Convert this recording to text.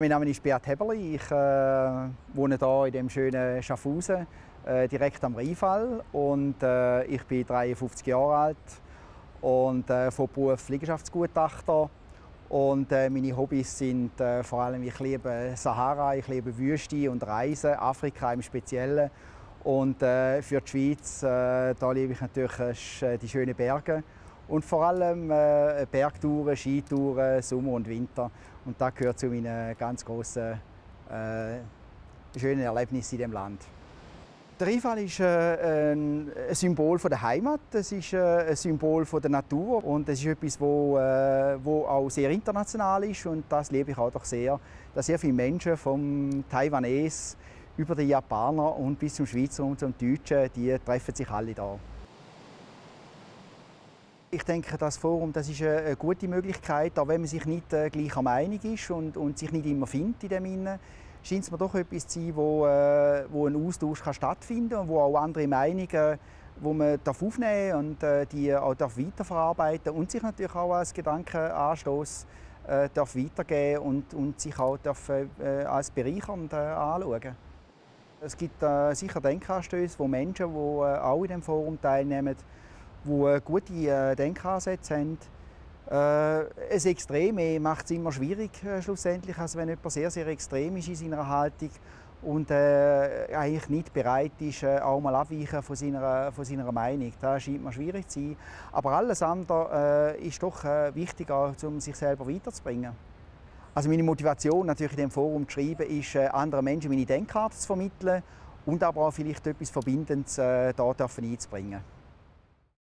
Mein Name ist Beat Heberli. Ich wohne hier in dem schönen Schaffhausen, direkt am Rheinfall. Und ich bin 53 Jahre alt und von Beruf Liegenschaftsgutachter. Und meine Hobbys sind vor allem, ich liebe Sahara, ich liebe Wüste und Reisen, Afrika im Speziellen. Und für die Schweiz da liebe ich natürlich die schönen Berge. Und vor allem Bergtouren, Skitouren, Sommer und Winter. Und das gehört zu meinen ganz grossen, schönen Erlebnissen in diesem Land. Der Rheinfall ist ein Symbol der Heimat, es ist ein Symbol der Natur und es ist etwas, wo auch sehr international ist. Und das liebe ich auch doch sehr, dass sehr viele Menschen vom Taiwanese über die Japaner und bis zum Schweizer und zum Deutschen, die treffen sich alle da. Ich denke, das Forum, das ist eine gute Möglichkeit, auch wenn man sich nicht gleicher Meinung ist und sich nicht immer findet in dem Innen, scheint es mir doch etwas zu sein, wo ein Austausch stattfinden kann und wo auch andere Meinungen, wo man aufnehmen und die auch weiterverarbeiten und sich natürlich auch als Gedankenanstoss weitergeben und sich auch als bereichernd anschauen. Es gibt sicher Denkanstöße, wo Menschen, die auch in dem Forum teilnehmen, die gute Denkansätze haben. Ein Extrem macht es immer schwierig, schlussendlich, also wenn jemand sehr, sehr extrem ist in seiner Haltung und eigentlich nicht bereit ist, auch mal abweichen von seiner Meinung. Das scheint mir schwierig zu sein. Aber alles andere ist doch wichtig, auch, um sich selber weiterzubringen. Also meine Motivation, natürlich in diesem Forum zu schreiben, ist, anderen Menschen meine Denkart zu vermitteln und aber auch vielleicht etwas Verbindendes hier einzubringen.